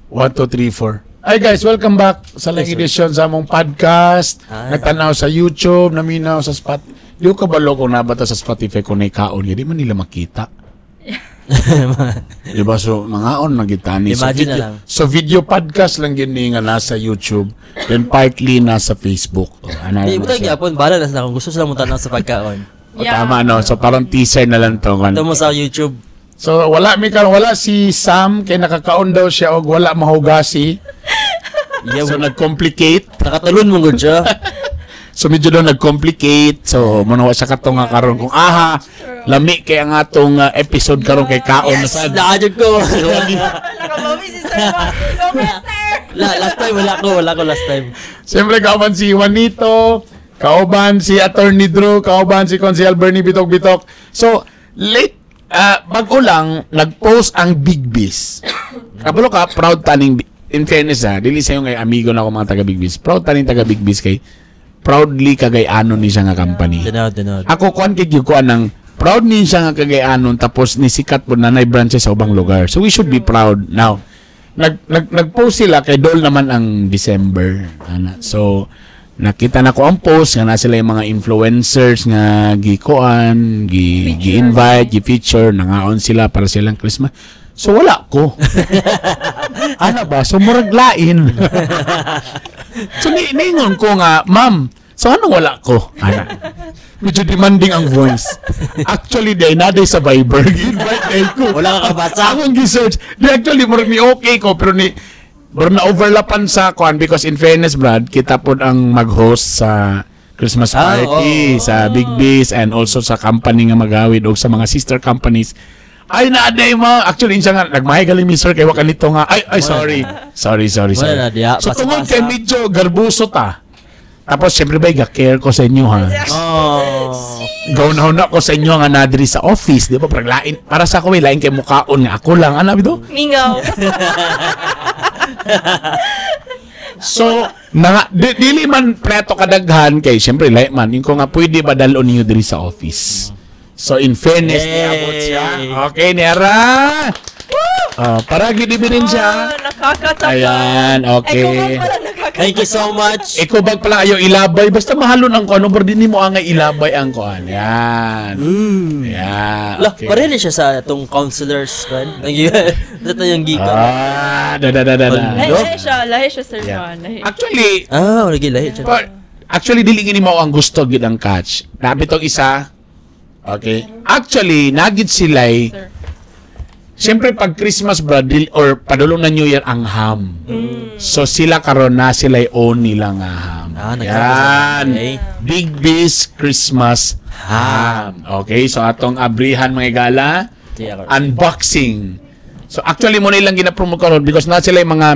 One, two, three, four. Hi guys, welcome back sa laing edition sa among podcast. Hi. Nagtanaw sa YouTube, naminaw sa Spotify. Di ko kabalo kung nabata sa Spotify kung naikaon, hindi man nila makita. Di ba? So, mga on na gitani. So, Imagine video, na lang. So, video podcast lang yun ni nga nasa YouTube. Then, partly nasa Facebook. Oh, ano Di na mo tayo siya. gyapon, bahala na sila kung gusto sila mo tanaw sa pagkaon. Oh, tama, no? So, parang teaser na lang to. Ito mo sa YouTube. So, wala mi karon, wala si Sam kay nakakaon daw siya og wala mahugasi. Yeah, So, nag-complicate. nakatulon mo gud siya. So medyo daw nag-complicate. So munawa siya katong nga karon kung aha, lami kay ang atong episode karon kay kaon na Yes, sad. naajud ko. Nakabawi si Sir Juan. No, sir! Last time wala ko last time. Siyempre kauban si Juanito, kauban si Attorney Drew, kauban si Consel Bernie Bitok Bitok. So late bago lang nag-post ang Big Biz. Kabalo ka proud taning in fairness ha, dili sayo ngay amigo na ako mga taga Big Biz. Proud taning taga Big Biz kay proudly kagay-anon ni siya nga company. Tinod, tinod. Ako kuan kay gyud kuan ng proud ni siya nga kagayanon tapos ni sikat po na nay branches sa ubang lugar. So we should be proud now. Nag nag-post sila kay dol naman ang December ana. So nakita na ko ang post nga na sila yung mga influencers nga gikuan, gi gi-invite, gi-feature, nangaon sila para silang Christmas. So wala ko. Ano ba? So murag lain. So ningon ko nga, ma'am, so anong wala ko? Ana. Medyo demanding ang voice. Actually, day na day sa Viber. Invite day ko. Wala ka kabasa. Akong gi-search. Di actually, murag ni okay ko, pero ni, pero na-overlapan sa kuan because in fairness, Brad, kita po ang mag-host sa Christmas party, oo. sa Big Biz, and also sa company nga magawid o sa mga sister companies. Ay, na day mo. Actually, siya nga, nagmahay galing mi sir, kay waka nito nga. Ay, ay, sorry. Sorry, sorry, sorry. Wala na, diya. So, tungod Basa-basa. kay medyo garbuso ta. Tapos, siyempre ba, ga-care ko sa inyo, ha? Oh. Gawnaw na ko sa inyo nga nadiri sa office, di ba? Parang lain, para sa ako, may lain kay mukaon nga ako lang. Ano, bito? Mingaw. So, na, dili man preto kadaghan kay siyempre lain man. Yung ko nga pwede ba dalon ninyo diri sa office. So, in fairness, Hey! niabot siya. Okay, Nera! Ah, para gidibirin siya. Oh, nakakataba. Ayan, okay. Ay, kung pala nakakataba. Thank you so much. Ikaw bag pala ayaw ilabay. Basta mahalon ang kuan. Pero di mo angay ilabay ang kuan. Yan. Yan. Lah, Okay. pareho siya sa atong counselors kan. Ang Ito yung gikan. Ah, da da da da da. Lahi siya, Sir Yeah. Juan. Lahi. Actually, Ah, wala gyud lahi siya. but, actually dili gini mao ang gusto gid ang catch. Nabi tong isa. Okay. Actually, nagid sila'y Sir. Siyempre pag Christmas brad or padulong na New Year ang ham. So sila karon na sila'y own nila nga ham. Ah, Yan. nagkakasama. Okay. Big Biz Christmas ham. Okay, so atong abrihan mga gala Sige, ako. unboxing. So actually mo nilang gina-promote karon because na sila yung mga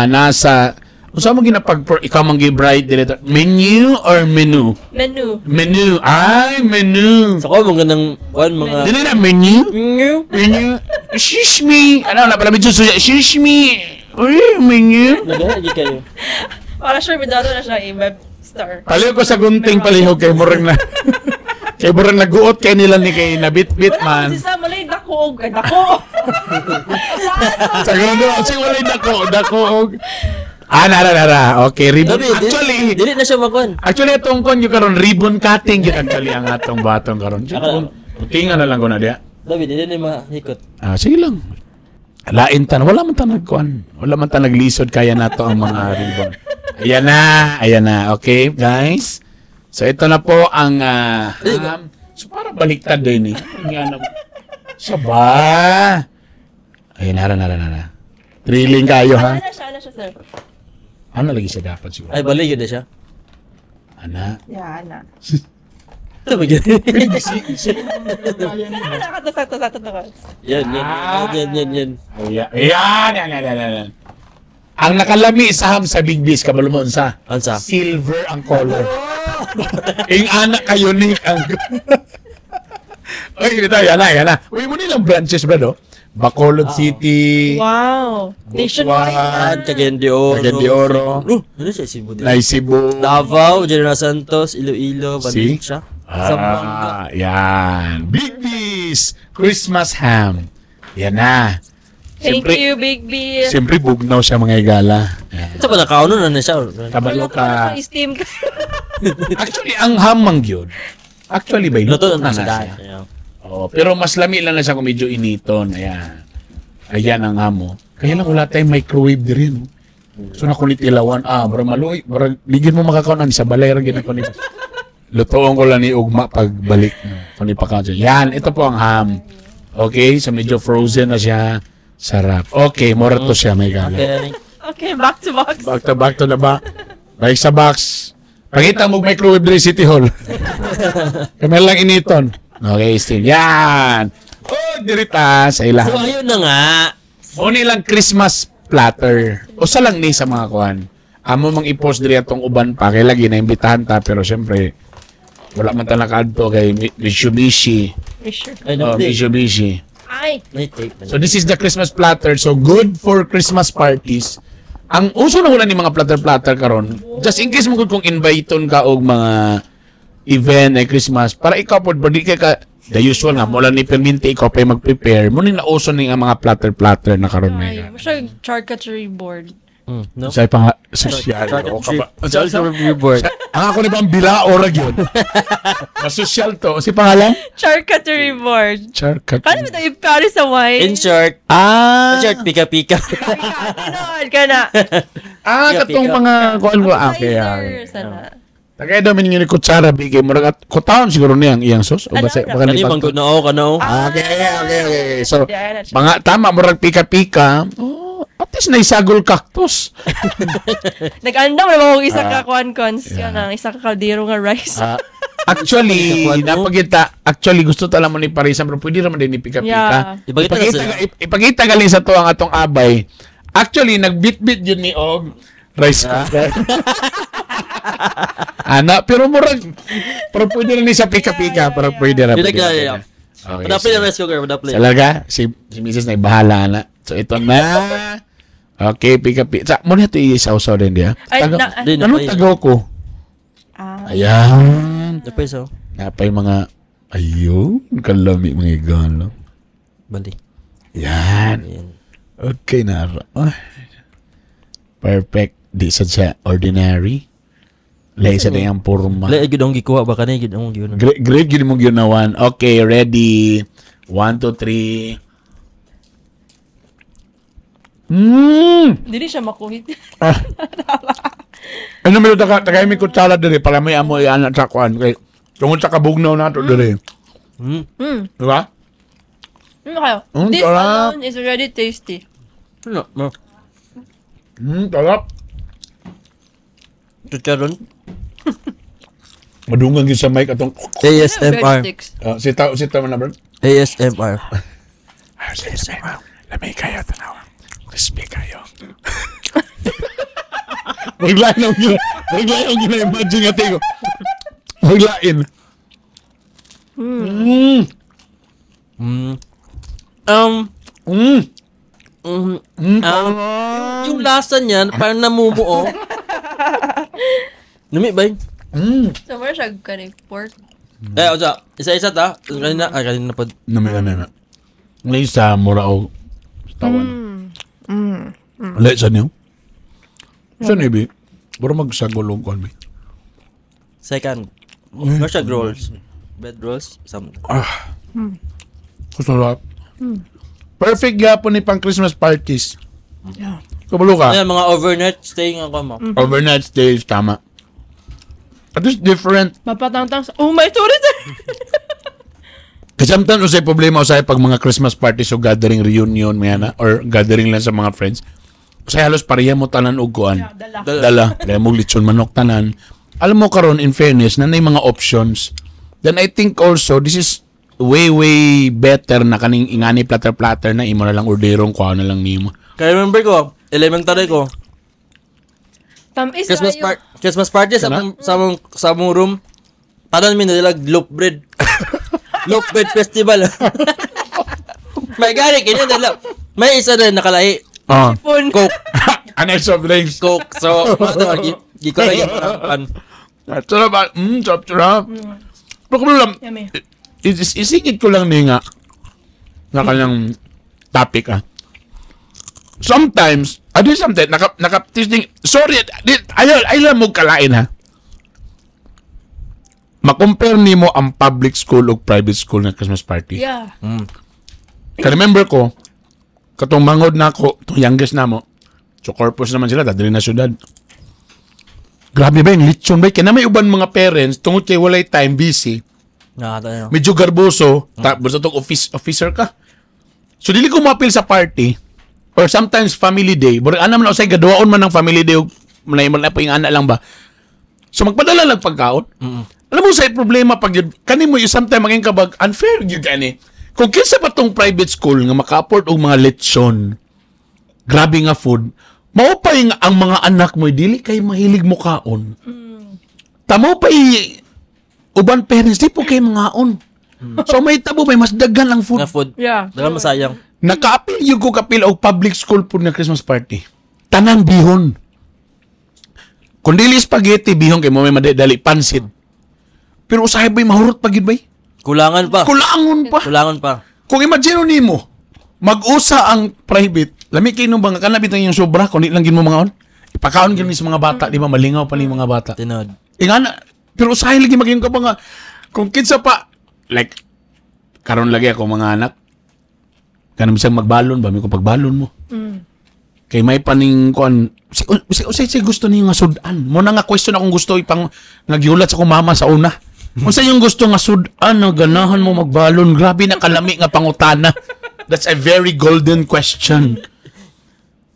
nasa unsa mo ginapag ikaw man gi-bride director menu or menu? Menu. Menu. Ay, menu. So ko mo ganang kuan mga Dili na menu. Menu. Menu. Shush me. Ano na pala medyo suya. Shush me. Uy, menu. Nagahi gyud kayo. Para sure, medado na siya i-web star. Paliw ko sa gunting palihog kay murang na. Kay murang naguot kay nila ni kay nabitbit Wala man. ko si Sam, wala'y dako. Ay, dako. Sa ganun, sige walay dako, dako og Ah, nara, nara. Okay, ribbon. Dabi, Actually, dili na siya makuan. actually atong kon yung karon ribbon cutting gyud actually ang atong batong karon. Tinga na lang ko na diya. Dabi, dili na mahikot. Ah, sige lang. Lain tan, wala man ta nagkuan. Wala man ta naglisod kaya nato ang mga ribbon. Ayan na, ayan na. Okay, guys. So ito na po ang ham. So para baliktad din eh. Nga na. So ba? Ayan, nara, nara, nara. Thrilling kayo ha. Ano siya, sir? Ano lagi siya dapat siguro? Ay bali gyud na siya. Ana. Yeah, ana. Ito ba gyud? Sakto, sakto, sakto, sakto. Yan, yan, yan, yan, yan. Ayan, ayan, ayan, ayan, ayan. Ang nakalami sa ham sa Big Biz, kabalo mo unsa? Unsa? Silver ang color. Ing anak kayo ni ang. Oy, ito, yan na, yan na. Uy, mo nilang branches, bro, no? Bacolod City, Wow. Nationwide. Ad, Cagayan de Oro. Cagayan de Oro. Oh, ano siya Cebu din? Nay Cebu. Davao, General Santos, Iloilo, See? Valencia. Ah, yan. Big B's Christmas ham. Yan na. Thank Siyempre- you, Big B. Siyempre, bugnaw siya, mga higala. Yan. Ito ba nakauno na na siya? Kabalo ka. Steam ka. Actually, ang ham man gyud. Actually, bay, Luto luto na na na na siya. siya. Oh, pero mas lami lang na siya kung medyo initon. Ayan. Ayan ang ham mo. Kaya lang wala tayong microwave diri, no? So na kunit ilawan, ah, bro, maluoy, bro, ligin mo makakaunan sa balay ra gid ako ni. Lutoon ko lang ni ugma pagbalik, no? Kung ipakaon siya. Yan, ito po ang ham. Okay, so medyo frozen na siya. Sarap. Okay, mora to siya, may gala. Okay. Okay, back to box. Back to na ba? Balik sa box. Pakita mo microwave diri City Hall. Kami lang initon. Okay, Steve. Yan. Oh, dirita sa So ilahan. ayun na nga. Uni lang Christmas platter. Usa lang ni sa mga kuan. Amo mang i-post diri atong uban pa kay lagi na imbitahan ta, pero syempre wala man ta nakaadto kay Mitsubishi. Sure. Ay, Oh, no, may Mitsubishi. Ay, tape. So this is the Christmas platter. So good for Christmas parties. Ang uso na wala ni mga platter-platter karon. Just in case mo gud kung inviteon ka og mga event ay Christmas para ikaw pod ba di kay ka the usual nga mo lang ni perminti, ikaw pa yung mag-prepare mo ni nauso ni ang mga platter-platter na karon ay. may. Siya charcuterie board. No? Sa pang social o ka ba? Charcuterie board. Ang ako ni bang bila ora gyud. Masosyal to. Si pangalan? Charcuterie board. Charcut. Paano ba tayo pare sa wine? In short, in short, pika-pika. Tinood ka na. Ah, Pika, katong pika. mga kuan ko. Ah, okay. Ah. Appetizer, sana. Tagay daw min ni kutsara bigay mo at kutaon siguro niya ang iyang sauce o Ano, basta ano? baka Kani ni bang no ka no. Ah, okay. So Yeah, na siya. mga tama, murag pika-pika. Oh, at least naisagol cactus. Nag-andam na ako isa Ah. ka kuan cons Yeah. yeah. Isa ka kaldero nga rice. Ah, actually, napagita, actually gusto tala mo ni Parisa pero pwede raman din ni pika-pika. Yeah. Ipakita na Ipakita, sila. ipakita galing sa to ang atong abay. Actually, nagbitbit yun ni og rice cooker. Ana, pero murag pero pwede rin ni sa pika-pika, pero pwede ra. Pwede Pwede ra, na, pwede yeah. ra. Okay, Padapli sige. na rice cooker, padapli. Talaga, si Mrs. na bahala na. So ito na. Okay, pika-pika. Sa, muna ito isawsaw din diya. Ay, Tagaw, na, Di, ano napay. tagaw ko? Ah. Ayan. Napay so. Napay mga, ayun, kalami mga igalo. Bali. Yan. Ayan. Okay na. Ay. Perfect. Di sa siya ordinary. Lay sa dayang porma. Lay gud ang gikuha ba kanay gud ang gyud. Great, great yun mong ginawan. Okay, ready. One, two, three. Dili siya makuhit. Ah. Ano may taka tagay mi kutsara diri para may amoy ana sa kuan kay tungod sa kabugnaw nato diri. Di ba? Kayo. This Sarap. alone is already tasty. Ano? No. Sarap. Chicharon. Madungan gyud sa mic atong ASMR. Breadsticks. Ah, sita sita man na bro. ASMR. Ah, ASMR. Lamay kayo tanawa. Crispy kayo. Maglain ang gina, maglain ang gina-imagine nga tigo. Maglain. Yung lasa niyan, parang namumuo. Numi ba yun? So, mura siya kani pork. Eh, osa, isa-isa ta. Kanina, ay, kanina pa. Nami, nami, nami. Lisa, mura o tawan. Wala sa niyo? Sa niyo, bi? Mura magsagulong ko, bi. Second. Ano siya, rolls? Bread rolls? Something. Ah. Kusarap. Perfect gyapon ni pang Christmas parties. Yeah. Kabalo ka? Ayan, mga overnight stay nga ko mo. Overnight stays, tama. At least different. Mapatangtang sa... Oh my, sorry, sir! Kasi sometimes usay problema usay pag mga Christmas parties o gathering reunion may ana or gathering lang sa mga friends. Usay halos pareha mo tanan og kuan. Dala. Dala. Dala. Pareha mo lechon manok tanan. Alam mo karon, in fairness, na mga options. Then I think also this is way way better na kaning ingani platter platter na imo na lang orderong kuha na lang nimo. Kaya remember ko, elementary ko, Tamis Christmas kayo. Christmas party sa Kana? among room. Tanan mi nila loaf bread. Loaf bread festival. May gani kini nila. May isa na nakalahi. Ah. Phone. Coke, Anay soft drinks. Coke. So, gi ko lagi pan. Sarap. Sarap, sarap. Pero kung lang, Yummy. Isingit ko lang ni nga na kanyang topic ah. Sometimes, adi sometimes, naka, testing, sorry, di, ayaw, ayaw mo kalain ha. Ma-compare nimo ang public school o private school na Christmas party. Ka-remember ko, katong mangod na ako, itong youngest na mo, so corpus naman sila, dadali na syudad. Grabe ba yung lechon ba? Kaya na may uban mga parents, tungod kay walay time, busy, Nakata medyo garboso, basta tong office, officer ka. So dili ko mapil sa party or sometimes family day. Murag ana man usay gaduaon man ng family day ug manay man na po yung ana lang ba. So magpadala lang pagkaon. Alam mo sa problema pag yun, kani mo yung sometimes maging kabag unfair gyud kani. Kung kinsa pa tong private school nga maka-afford og mga lechon, grabe nga food, mao pa yung ang mga anak mo dili kay mahilig mo kaon. Tamo pa uban parents di po kay mangaon. So may tabo may mas daghan ang food. Nga food. Dala masayang. Nakaapil yung ko kapil og public school po na Christmas party. Tanan bihon. Kung dili spaghetti bihon kay mo may madali pansit. Pero usahay ba'y mahurot pa gid bay? Kulangan pa. Kulangon pa. Kulangan pa. Kung imagine nimo, mag-usa ang private, lami kay nung mga kanabit ang iyong sobra, kung di lang gin mo mga on. Ipakaon gin ni sa mga bata, di ba malingaw pa ni mga bata. Tinod. Ingana, pero usahay lagi maging ka pa nga, kung kinsa pa, like, karon lagi ako mga anak, kanang bisag magbalon ba, may ko pagbalon mo. Kay may paning kuan, si gusto niyo nga sudan. Mo na nga question akong gusto ipang nagyulat sa akong mama sa una. Unsa yung gusto nga sudan na ganahan mo magbalon? Grabe na kalami nga pangutana. That's a very golden question.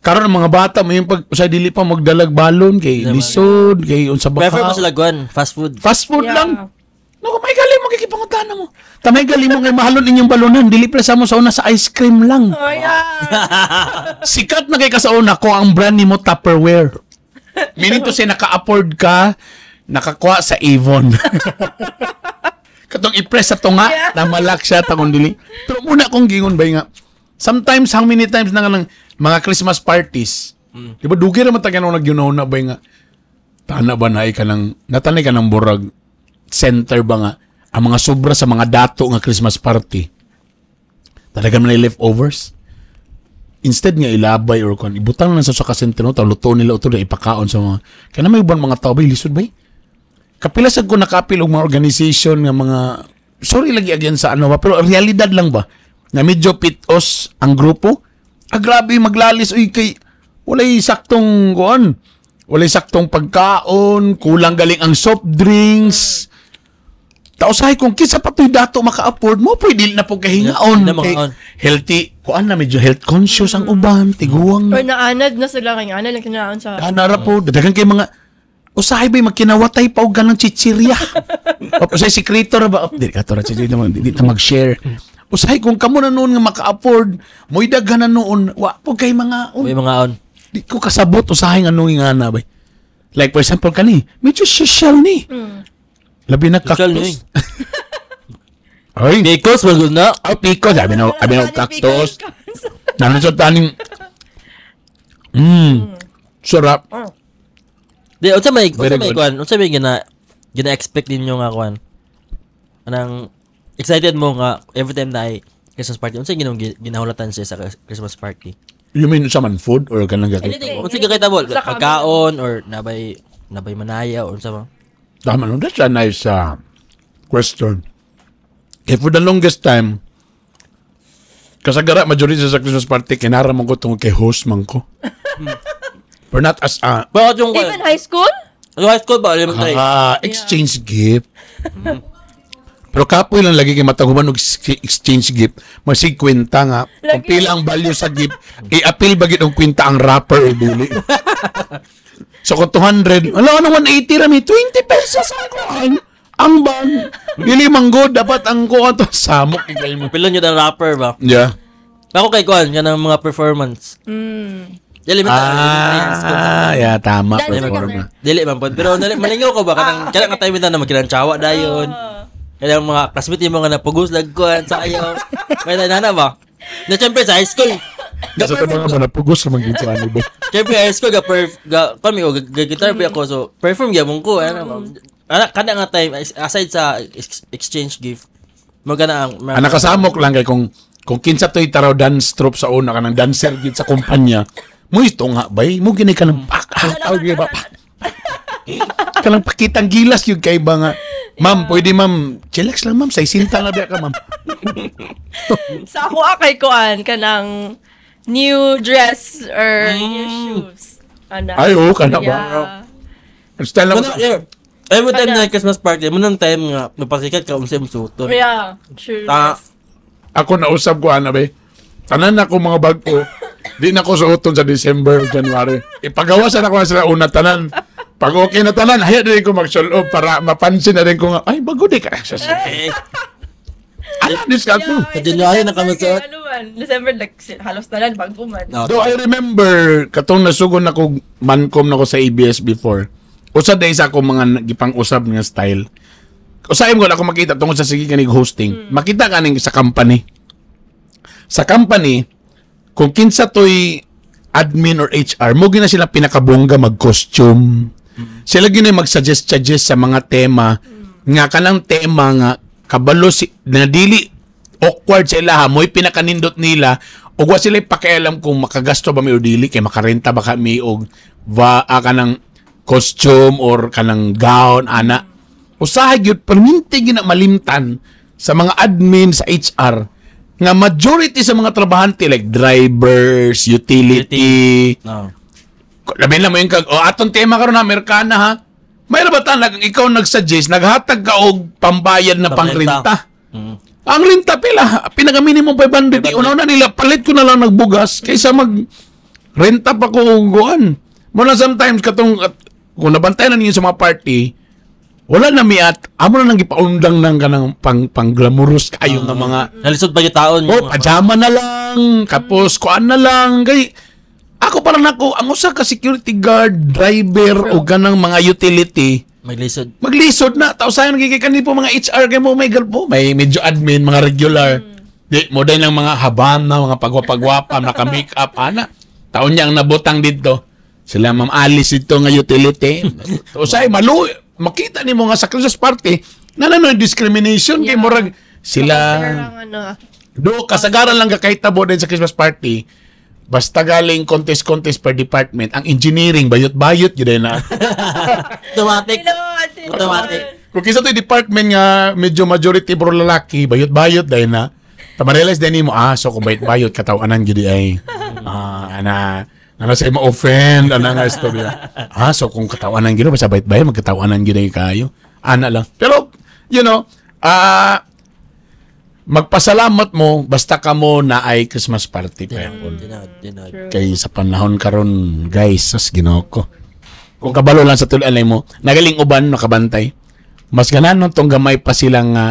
Karon ang mga bata may yung pag usay dili pa magdalag balon kay lisod kay unsa ba Prefer ka. mo sila kuan, fast food. Fast food lang. Naku, may gali mo kikipangutana mo. Tamay gali mo kay mahalon inyong balonan. Dili pa sa mo sa una sa ice cream lang. Oh, yeah. Sikat na kay ka sa una kung ang brand nimo Tupperware. Meaning to say naka-afford ka, nakakuha sa Avon. Katong i-press sa tunga, namalak siya tangong dili. Pero muna kong gingon ba nga, sometimes, how many times na nga ng mga Christmas parties, di ba dugay naman taga nung nagyunaw na ba nga, tana ba na ka ng, natanay ka ng burag center ba nga, ang mga sobra sa mga dato nga Christmas party, talaga man ay leftovers. Instead nga ilabay or kung ibutang lang sa center no, luto nila uto na ipakaon sa mga, kaya na may uban mga tao ba, lisod ba? Kapila sad ko nakapil og mga organization nga mga, sorry lagi again sa ano ba, pero realidad lang ba, na medyo pitos ang grupo, ah grabe maglalis, uy kay, walay saktong kuan, walay saktong pagkaon, kulang galing ang soft drinks. Tausahay kung kinsa pa to'y dato maka-afford mo, pwede na po kahingaon. Yeah, na Kay makaon. healthy, kuan na medyo health conscious ang uban, tiguang. Or naanad na sila kay anad lang kinaan sa Kanara po, daghan kay mga usahay ba'y magkinawatay pa og ganang chichirya. O usahay sikreto ra ba? Di ka to ra chichirya, di ta mag-share. Usahay kung kamo na noon nga maka-afford, mo'y daghan na noon, wa po kay mga May mga on. Di ko kasabot usahay nga nung nga na bay. Like for example kani, medyo social ni. Labi na Social cactus. ni. Ay, Because magud na. oh, pico, sabi na, sabi na cactus. Nanon sa taning sarap. Di unsa Very may good. kuan, unsa may gina expect ninyo nga kuan? Anang excited mo nga every time na ay Christmas party, unsa ginong ginahulatan siya sa Christmas party? You mean sa man food or kanang gagawin? Anything. Unsa gakita mo? Sa kami. Pagkaon or nabay manaya or unsa ba? Tama no, that's a nice question. Kaya for the longest time, kasagara majority sa Christmas party, kinara mo ko tungkol kay host man ko. But not as a Bakit yung Even high school? Yung high school ba? Elementary. ah, exchange gift. Pero kapoy lang lagi kay mataguman og exchange gift, masig kwenta nga. Kung Lagi. pila ang value sa gift, i-appeal ba gid og kwenta ang wrapper o dili. So kung 200, wala ano 180 rami, 20 pesos ang kuan. Ang bag. Dili man good, dapat ang kuan to samok kay mo. Pila nyo ang rapper ba? Yeah. Ako kay kuan kanang mga performance. Elementary. High school. Ah, yeah, tama. Dance ka, Performer. Dili man pod. Pero malingaw ko ba kanang kana nga time na magkinantsawa dayon. Kanang mga classmate yung mga napugos lagkuan sa ayo. May nana ba? Na syempre sa high school. Sa ito mga manapugos naman gito ano ba? Syempre high school ga perf ga kami o ga guitar pa ako so perform gyapon ko ano ba. Ana kada nga time, aside sa exchange gift, mo gana ang Ang nakasamok lang kay kung kinsa to'y taraw dance troupe sa una, kanang dancer gid sa kumpanya mo, ito nga bay mo gini kanang pak ah, tawag ba pa kanang pakitang gilas yun kay ba nga, "Ma'am, pwede ma'am, chillax lang ma'am, sa isinta na biya ka, ma'am." Sa ako kay kuan kanang new dress or new shoes. Ana. Ay, oo, kana ba? Yeah. Style lang. Muna, yeah. Every time Kana. Na Christmas party, mo nang time nga mapasikat ka unsay mo suoton. Yeah, true. Ta- Ako nausab ko ana bay, tanan ako mga bag-o di na ko suoton sa December o January. Ipagawasan ako na sila una tanan. Pag okay na tanan, haya din ko magsulob para mapansin na rin ko nga, "Ay, bago di ka." Eh, Ala, dis ka ko. Sa January na kami kay suot. ano man, December like halos tanan bago man. No. Though I remember, katong nasugon ako, mancom na ko sa ABS before. Usa day sa akong mga gipang-usab nga style. Usahay mo ako makita tungkol sa sige kanig hosting. Makita kaning sa company. Sa company, kung kinsa to'y admin or HR, mo gina sila pinakabongga mag-costume. Sila gina mag-suggest suggest sa mga tema nga kanang tema nga kabalo si na dili awkward sa ilaha mo'y pinakanindot nila ug wa sila pakialam kung makagasto ba mi o dili kay makarenta ba kami og va kanang costume or kanang gown ana. Usahay gyud perminti gyud na malimtan sa mga admin sa HR nga majority sa mga trabahante like drivers, utility, No. labi na mo yung kag, "Oh, atong tema karon na Amerikana ha." May ba nag ikaw nag-suggest, naghatag ka og pambayad na Pangrenta. pangrenta. Ang renta pila, pinaka minimum 500. 500. Una na nila palit ko na lang nagbugas kaysa mag renta pa ko og kuan. Mo na sometimes katong kung nabantayan na ninyo sa mga party, wala na mi at amo na nang gipaundang ng kanang pang pang glamorous kayo nga mga Nalisod pa yung taon. Oh, pajama na lang, tapos kuan na lang kay ako para nako ang usa ka security guard, driver o ganang mga utility, Maglisod. Maglisod na tao sayon gigay kani po mga HR kay mo may galpo, may medyo admin, mga regular. Di mo din lang mga habana, mga pagwapagwapa, naka-makeup ana. Taon niya ang nabutang dito. Sila Ma'am Alice dito nga utility. Usay malu makita nimo nga sa Christmas party na na discrimination kay murag sila Parang ano, do kasagaran lang kakahitabo din sa Christmas party. Basta galing contest-contest per department, ang engineering bayot-bayot gyud na. Automatic. Tinuod, Automatic. Kung kinsa to department nga medyo majority puro lalaki, bayot-bayot dahil na. Ta ma-realize din nimo, ah, so kung bayot-bayot katawanan gyud ay. Ah, ana ana sa ma-offend ana nga istorya. Ah, so kung katawanan gyud basta bayot-bayot magkatawanan gyud ay kayo. Ana lang. Pero magpasalamat mo basta kamo na ay Christmas party pa yapon. Tinuod, tinuod. Kay sa panahon karon, guys, sas Ginoo ko. Kung kabalo lang sa tuloy mo, nagaling uban nakabantay. Mas ganan tong gamay pa sila nga,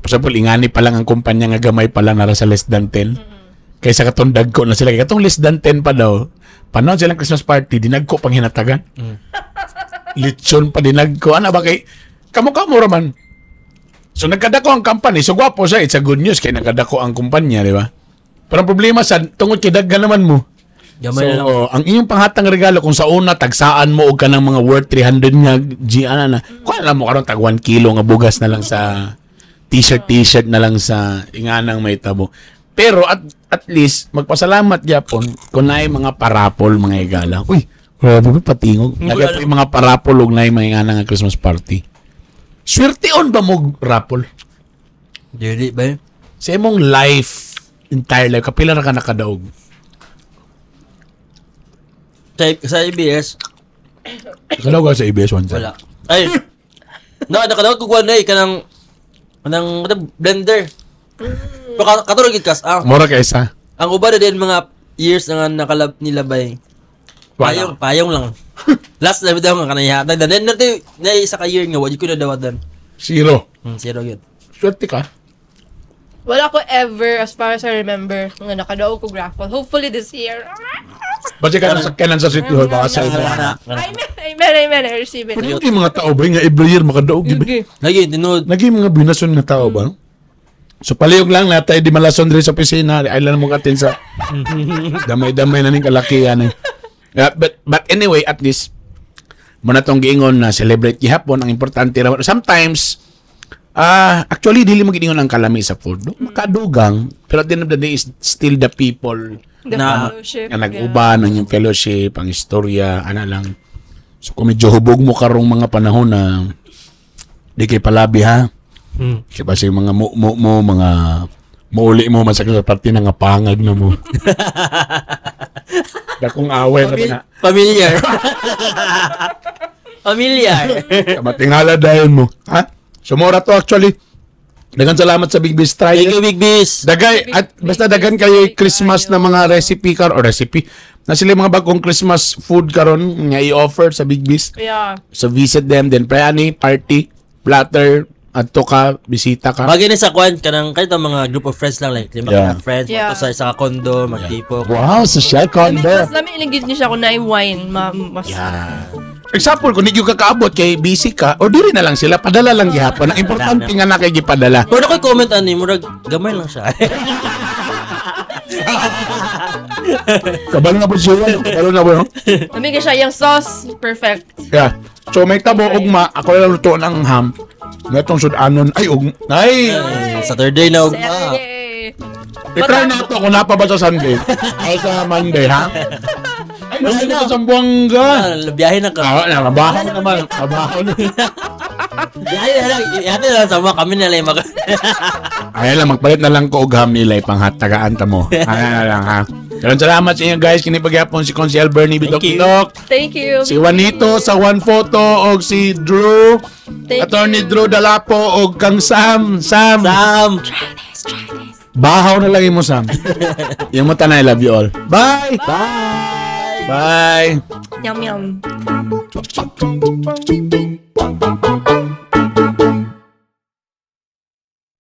for example, ingani pa lang ang kumpanya nga gamay pa lang nara sa less than 10. Kaysa katong dagko na sila. Kay katong less than 10 pa daw, panahon silang Christmas party, dinagko pang hinatagan. Lechon pa dinagko. Ano ba kay, kamo-kamo raman. So nagkadako ang company. So gwapo siya. It's a good news kay nagkadako ang kumpanya, di ba? Pero ang problema sa tungod kay daghan naman mo. Gamay So, na lang. ang inyong panghatang regalo kung sa una tagsaan mo og kanang mga worth 300 nga G ana na. Kuha lang mo karon tag 1 kilo nga bugas na lang sa t-shirt t-shirt na lang sa inganang may tabo. Pero at least magpasalamat gyapon kung naay mga pa-raffle, mga igala. Uy, grabe ba patingog. Nagay mga pa-raffle og naay mga ingana nga Christmas party. Swerte on ba mo raffle? Dili ba yun? Sa imong life, entire life, kapila ra ka nakadaog? Sa ABS, Nakadaog ka sa ABS one time? Wala. Ay! No, nakadaot ko kuwan na eh, kanang blender. Pero katulog gid kas, ah. Mura ka isa. Ang uban na din mga years na nga nakalab nilabay. Wala. Payong, payong lang. Last na daw nga kanang ihatag. Then natin na isa ka year nga wa jud ko nadawatan. Zero. Zero gyud. Swerte ka. Wala ko ever, as far as I remember, nga nakadaog ko raffle. Hopefully this year. Basta ka nasa kanan sa City Hall, baka sa imo. Amen, amen, amen. I receive it. Pero yung mga tao ba, nga every year makadaog, di ba? Okay. Lagi tinuod. Naging mga binason nga tao ba? No? So palihog lang na tayo di malason diri sa opisina, ay lang mo katin sa damay-damay na ning kalakihan eh. Yeah, but anyway, at least Mao na tong giingon na celebrate gihapon ang importante ra. Sometimes actually dili mo giingon ang kalami sa food. No? Makadugang, pero at the end of the day is still the people The fellowship. nga nag-uban ang yung fellowship, ang istorya, ana lang. So kung medyo hubog mo karong mga panahon na di kay palabi ha. Kaya ba sa mga mo, mo, mo mga muuli mo masakit sa parte na nga pangag na mo. Dakong away na ba na. Familiar. Familiar. Matingala dayon mo. Ha? Sumora to actually. Dagan salamat sa Big Biz Try. Thank you, Big Biz. Dagay at basta dagan kayo Christmas na mga recipe kar or recipe na sila yung mga bagong Christmas food karon nga i-offer sa Big Biz. So visit them then pray ani party platter adto ka, bisita ka. Bagay ni sa kwan kanang kahit ang mga group of friends lang, like lima ka friends yeah, sa isa ka condo magtipok. Wow, sa share Lami, condo. mas lami ilang gid niya siya kung naay wine. Ma, mas, Yeah. Example, kung di ka kaabot kay busy ka, or diri na lang sila, padala lang gihapon. Ang importante nga na kay gipadala. Pero ako'y comment ani, murag gamay lang siya. Kabalo na po siya. Kabalo na po. No? Lami kay siya yung sauce. Perfect. Yeah. So may tabo ugma, ako lang luto ng ham. Natong sudanon ay ug ay. Saturday na ugma. Saturday. I-try na ito kung napa ba sa Sunday. Ay sa Monday ha. Ay, wala na sa Zamboanga. Ah, biyahe na ka. Ah, na mabaho naman. Mabaho na. Biyahe na lang. Ihatid na lang sa mga kami na lang mag. Ay lang, magpalit na lang ko og ham nila ipanghatagaan ta mo. Ay na lang ha. Daghang salamat sa inyo guys. Kini pagyapon si Consiel Bernie Bidok Thank you. Bidok. Thank you. Si Juanito sa One Photo og si Drew. Thank Attorney you. Drew Dalapo og kang Sam. Sam. Sam. Try this, try this. Bahaw na lang imo Sam. Yung mo tanay, I love you all. Bye. Bye. Bye. Yum, yum.